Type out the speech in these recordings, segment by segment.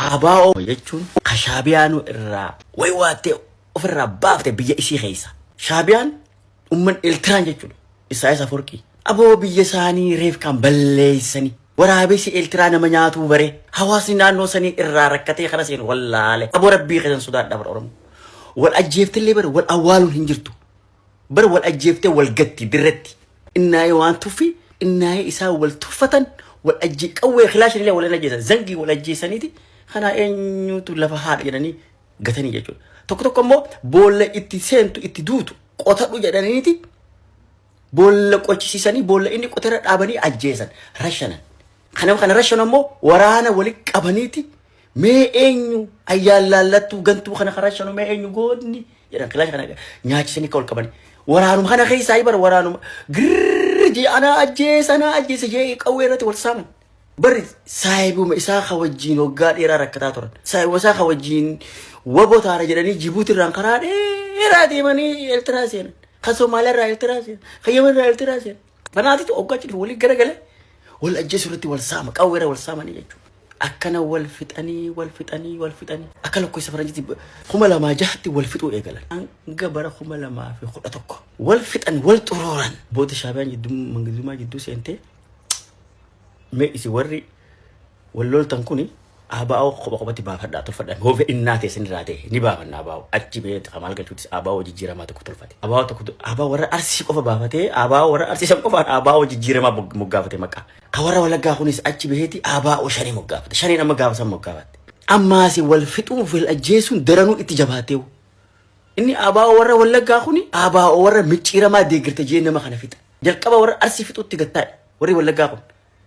ABO jechuun ka Shaabiyaanuu irraa waywaattee ofirraa baafte biyya isii keessa. Shaabiyaan umman Eeltiraan jechuudha. Isaayyaas Aforqii. Aboo biyya isaanii reefkaan balleessanii. Waraabessi Eeltiraa nama nyaatuu bare. Hawaasni naannoo sanii irraa rakkatee kana seenu wallaale. Aboo rabbii keessan sodaadhaa bara Oromoo. Wal ajjeeftellee bara wal awwaaluun hin jirtu. Bara wal ajjeeftee wal gatti dirretti. Innaayee waan tuffi innaayee isaan wal tuffatan wal ajjee qawwee kilaashin illee wal hin ajjeesan zangii wal ajjeesaniiti kanaa eenyutu lafa haadha jedhanii gatanii jechuudha. Tokko tokko immoo boolla itti seentu itti duutu qotadhu jedhaniiti boolla qochisiisanii boolla inni qoterra dhaabanii ajjeesan rashanan. Kana kana rashanan immoo waraana wali qabaniiti mee eenyu ayyaan laallattuu gantuu kana kan rashanu mee eenyu goonni jedhan kilaasha kana nyaachisanii akka ol qabanii. Waraanuma kana keessaa bara waraanuma girrrr jee anaa ajjeesa anaa ajjeesa jee qawwee irratti wal saaman. Barri saahibuma isaa ka wajjiin waggaa dheeraa rakkataa turan. Saahibuma isaa ka wajjiin wabo taana jedhanii Jibuuti irraan karaa dheeraa deemanii Eertiraa seenan. Kan Somaaliyaa irraa Eertiraa seenan. Kan Yemen irraa Eertiraa seenan. Kanaatitu hoggaa achi dhufu walii garagale wal ajjeesuu irratti wal saama qawwee irra wal saamanii jechuudha. Akkana wal fixanii wal fixanii wal fixanii akka lakkoofsa faranjiitti 2006tti wal fixuu eegalan. Hanga bara 2011 wal fixan wal xuruuran. Booda Shaabiyaan jidduu mangidummaa jidduu seentee mee isin warri wal loltan kuni ABO kopha kophatti baafadhaa tolfadhaa hoo fedhinnaa ta'e isinirraa ta'e ni baafanna ABO achi bee maal galchuutis ABO jijjiiramaa tokko tolfate. ABO tokko ABO warra Arsii qofa baafatee ABO warra Arsii san qofaan ABO jijjiiramaa moggaafate maqaa. Ka warra Walaggaa kunis achi baheeti ABO shanii moggaafate. Shaniin amma gaafa san moggaafatte. Ammaas wal fixuun wal ajjeesuun daranuu itti jabaateewu. Inni ABO warra Wallaggaa kuni ABO warra micciiramaa deeggarta jee nama kana fixa. Jalqaba warra Arsii fixuutti gattaa'e warri Wallaggaa kun.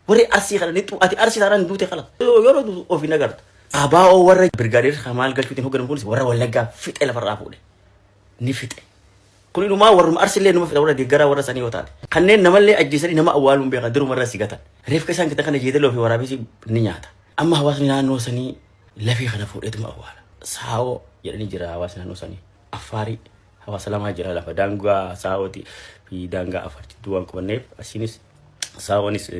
Warri Arsii kana ni ati Arsii taanaan duute kala. Yeroo duutu of hin agartu. ABO warra Birgaadeer Kamaal Galchuutiin hoogganamu kunis warra Wallaggaa fixe lafarraa fuudhe. Ni fixe. Kun inumaa warruma Arsillee numa fixa warra deeggaraa warra sanii yoo taate. Kanneen namallee ajjeesanii nama awwaaluun beekan dirumarra si gatan. Reefka isaan gatan kana jeedaloo fi waraabessi ni nyaata. Amma hawaasni naannoo sanii lafee kana fuudheetuma awwaala. Saawoo jedhanii jira hawaasni naannoo sanii. Affaarii hawaasa lamaa jira lafa daangaa Saawootii fi daangaa Affaar jidduu waan qubanneef asiinis Saawoonis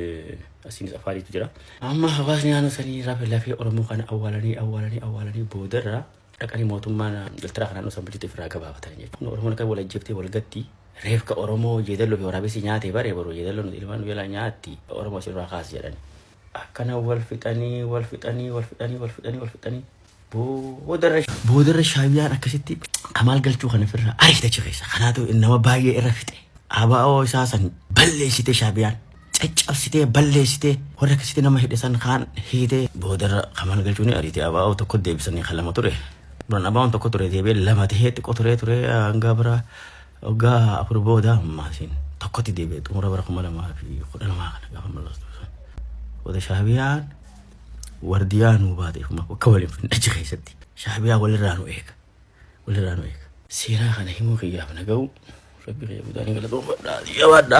asiinis Affaariitu jira. Amma hawaasni naannoo sanii rafe lafee Oromoo kana awwaalanii awwaalanii awwaalanii boodarra dhaqanii mootummaan Eertiraa kan naannoo san bulchitu ofirraa gabaafatanii jechuudha. Oromoon akka wal ajjeeftee wal gatti reefka Oromoo jeedalloo fi waraabessi nyaatee bare boru jeedalloon ilmaan nu jalaa nyaatti Oromoo asirraa kaasi jedhani. Akkana wal fixanii wal fixanii wal fixanii wal fixanii wal fixanii boodarra boodarra Shaabiyaan akkasitti Kamaal Galchuu kana ofirraa ariite achi keessa. Kanaatu nama baay'ee irra fixe. ABO isaa san balleessite Shaabiyaan. Caccabsitee balleessitee warra akkasitti nama hidhe san kaan hiitee boodarra Kamaal Galchuu ni ariite ABO tokko deebisanii kan lama ture. Duraan ABOn tokko ture deebi'ee lama tahee xiqqoo turee turee hanga bara waggaa 4 booda ammaasiin tokkotti deebi'e xumura bara 2012 kana gaafa Mallas du'e. Booda Shaabiyaan wardiyaa nuu baate ifuma akka waliin finne achi keessatti. Shaabiyaa walirraa nu eega. Walirraa nu eega. Seenaa kana himuu kiyyaaf na ga'u rabbi kiyya guddaa ni galatoomfadha. Jabaadha.